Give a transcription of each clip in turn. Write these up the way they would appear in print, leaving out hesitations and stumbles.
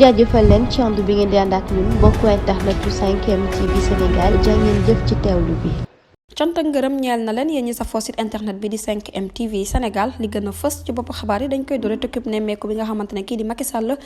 jaajëfal leen ci ànd bi ngeen di ànd ak ñun mbokku internet yu 5M TV Sénégal jaa ngeen jëf ci teewlu bi. cant ak ngërëm ñeel na leen yéen ñi safoo site internet bi di 5M TV Sénégal li gën a fës ci bopp xabaar yi dañ koy dore tukkib nemmeeku bi nga xamante ne kii di Macky Sall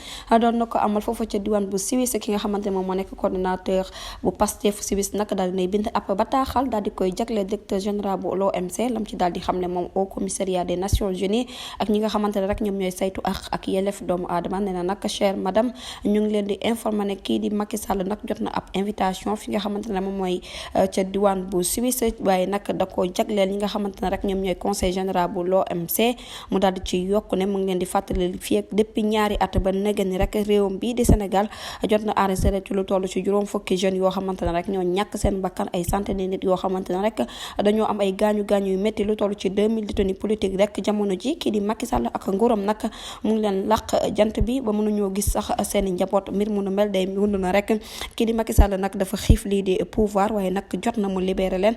doon na ko amal foofu ca diwaan bu Suisse ki nga xamante ne moom moo nekk coordonnateur bu Pastef Suisse nag daal dinay bind ab bataaxal daal di koy jagleel directeur général bu l'OMC lam ci daal di xam ne moom au commissariat des Nations Unies ak ñi nga xamante ne rek ñoom ñooy saytu ak yelleef doomu aadama nee na nag chère madame ñu ngi leen di informer ne kii di Macky Sall nag jot na ab invitation fi nga xamante ne moom mooy ca diwaan bu Suisse waaye nag da koo jagleel ñi nga xamante ne rek ñoom ñooy conseil général bu l'OMC mu daal di ci yokk ne mu ngi leen di fàttali fii ak depuis ñaari at ba nëgën ni rek réewam bii di Sénégal jot na enregistré ci lu toll ci juróom fukki jeunes yoo xamante ne rek ñoo ñàkk seen bakkan ay centaine de nit yoo xamante ne rek dañoo am ay gaañu-gaañu yu métti lu toll ci 2000 détenus politique rek jamono ji kii di Macky Sall ak nguuram nag mu ngi leen laq jant bi ba mënuñoo gis sax seen i njaboot mbir mu nu mel day wund na rek kii di Macky Sall nag dafa xiif lii di pouvoir waaye nag jot na mu libéré leen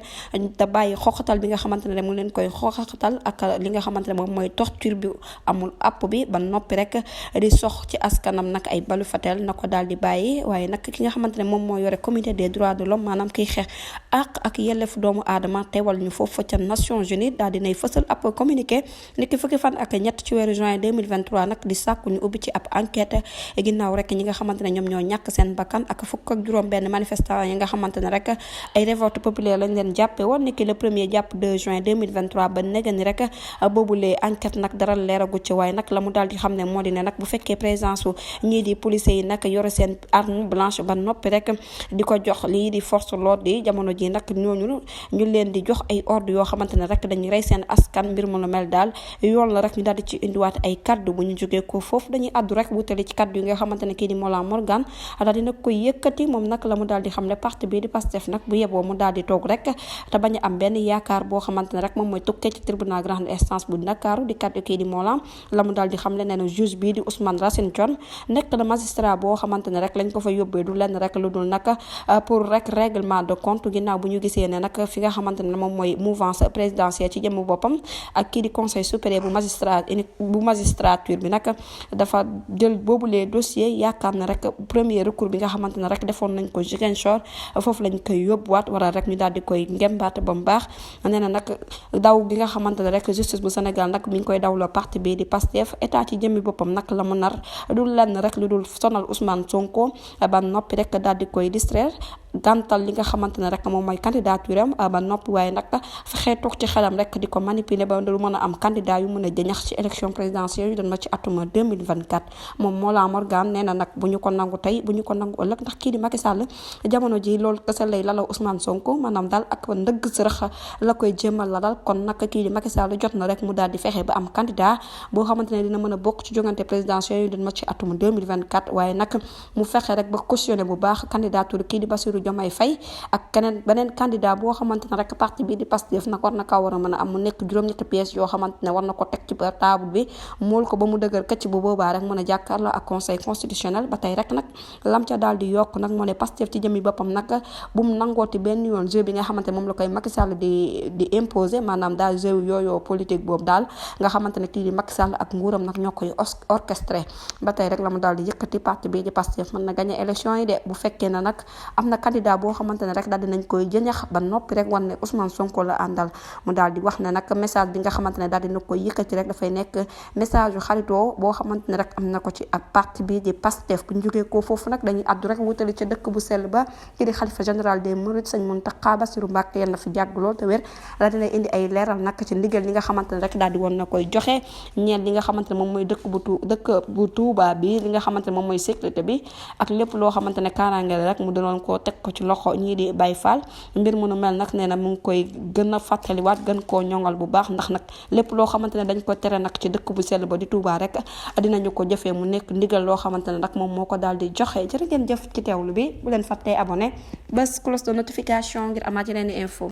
te bàyyi xoxatal bi nga xamante ne mu leen koy xoxatal ak li nga xamante ne moom mooy torture bi amul app bi ba noppi rek di sox ci askanam nag ay balu fatel na ko daal di bàyyi waaye nag ki nga xamante ne moom moo yore comité des droits de l'homme maanaam kiy xeex ak yelleef doomu aadama teewal ñu foofu ca Nations Unies daal dinay fësal ab communiqué niki fukki fan ak ñett ci weeru juin 2023 nag di sàkku ñu ubbi ci ab enquête ginnaaw rek ñi nga xamante ne ñoom ñoo ñàkk seen bakkan ak fukk ak juróom benn manifestant yi nga xamante ne rek ay révolte populaire lañ leen jàppe woon niki le premier jàpp 2 juin 2023 ba nega ni rek boobulee enquête nag dara leeragu ci waaye nag la mu daal di xam ne moo di ne nag bu fekkee présence su ñii di policiers yi nag yore seen arme blanche ba noppi rek di ko jox lii di force l'ordre yi jamono ji nag ñooñu ñu leen di jox ay ordre yoo xamante ne rek dañuy rey seen askan mbir mu nu mel daal yoon la rek ñu daal di ci indiwaat ay kaddu bu ñu jógee ko foofu dañuy addu rek wutali ci kaddu yi nga xamante ne kii di Mollah Morgan daal di nag koy yëkkati moom nag la mu daal di xam ne parti bii di Pastef nag bu yeboo mu daal di toog rek te bañ a am benn yaakaar boo xamante ne rek moom mooy tukkee ci tribunal grande instance bu Ndakaaru di kaddu kii di Mollah la mu daal di xam le nee na juge bii di Ousmane Racine Thion nekk na magistrat boo xamante ne rek lañ ko fa yóbbee du lenn rek lu dul nag pour rek règlement de compte ginnaaw bu ñu gisee ne nag fi nga xamante ne moom mooy mouvance présidentielle ci jëmm boppam ak kii di conseil supérieur bu magistrature bi nag dafa jël boobulee dossier yaakaar na rek premier recours bi nga xamante ne rek defoon nañ ko Ziguinchor foofu lañ koy yóbbuwaat wala rek ñu daal di koy ngembaat ba mu baax nee na nag daw gi nga xamante ne rek justice bu Sénégal nag mi ngi koy dawloo parti bii di Pastef état ci jëmmi boppam nag la mu nar du lenn rek lu dul sonal Ousmane Sonko ba noppi rek daal di koy distraire gàntal li nga xamante ne rek moom mooy candidature am ba noppi waaye nag fexee toog ci xelam rek di ko manipuler ba du mën a am candidat yu mën a jëñax ci élection présidentielle yu doon ma ci atuma 2024 moom Mollah Morgan nee na nag bu ñu ko nangu tey bu ñu ko nangu ëllëg ndax kii di Macky Sall jamono ji loolu kese lay lalaw Ousmane Sonko maanaam daal ak ndëgg sërëx la koy jëmal la dal kon nag kii di Macky Sall jot na rek mu daal di fexe ba am candidat boo xamante ne dina mën a bokk ci jongante présidentielle yu doon ma ci atuma 2024 waaye nag mu fexe rek ba cautionné bu baax candidature kii di Bassirou Diomaye Faye ak keneen beneen candidat boo xamante ne rek parti bii di Pastef nag war na kaa war a mën a am mu nekk juróom-ñetti pièces yoo xamante ne war na ko teg ci table bi mool ko ba mu dëgër këcc bu boobaa rek mën a jàkkaarloo ak conseil constitutionnel ba tey rek nag lam ca daal di yokk nag moo ne Pastef ci jëmi boppam nag bu mu nangooti benn yoon jeu bi nga xamante moom la koy Macky Sall di imposer maanaam daal jeu yooyu politique boobu daal nga xamante ne kii di Macky Sall ak nguuram nag ñoo koy orchestré ba tey rek la mu daal di yëkkati parti bii di Pastef mën na gagné élection yi de bu fekkee ne nag am na candidat boo xamante ne rek daal dinañ koy jëñax ba noppi rek wan ne Ousmane Sonko la àndal mu daal di wax ne nag message bi nga xamante ne daal dina koy yëkkati rek dafay nekk message yu xaritoo boo xamante ne rek am na ko ci ak parti bii di Pastef bu ñu jógee ko foofu nag dañuy addu rek wutali ca dëkk bu sell ba kii di xalifa général des Mourides Sëñ Mountakha Bassirou Mbacké yal na fi jàgg lool te wér daal dina indi ay leeral nag ci ndigal li nga xamante ne rek daal di woon na koy joxe ñeel li nga xamante ne moom mooy dëkk bu Touba bi li nga xamante ne moom mooy sécurité bi ak lépp loo xamante ne kaaraange la rek mu doon ko teg ko ci loxo ñii di Baye Fall mbir mu nu mel nag nee na mu ngi koy gën a fàttaliwaat gën koo ñongal bu baax ndax nag lépp loo xamante ne dañ ko tere nag ci dëkk bu sell ba di Touba rek dinañu ko jëfee mu nekk ndigal loo xamante ne nag moom moo ko daal di joxe jërë ngeen jëf ci teewlu bi bu leen fàttee abonné bés cloche de notification ngir amaat yeneen info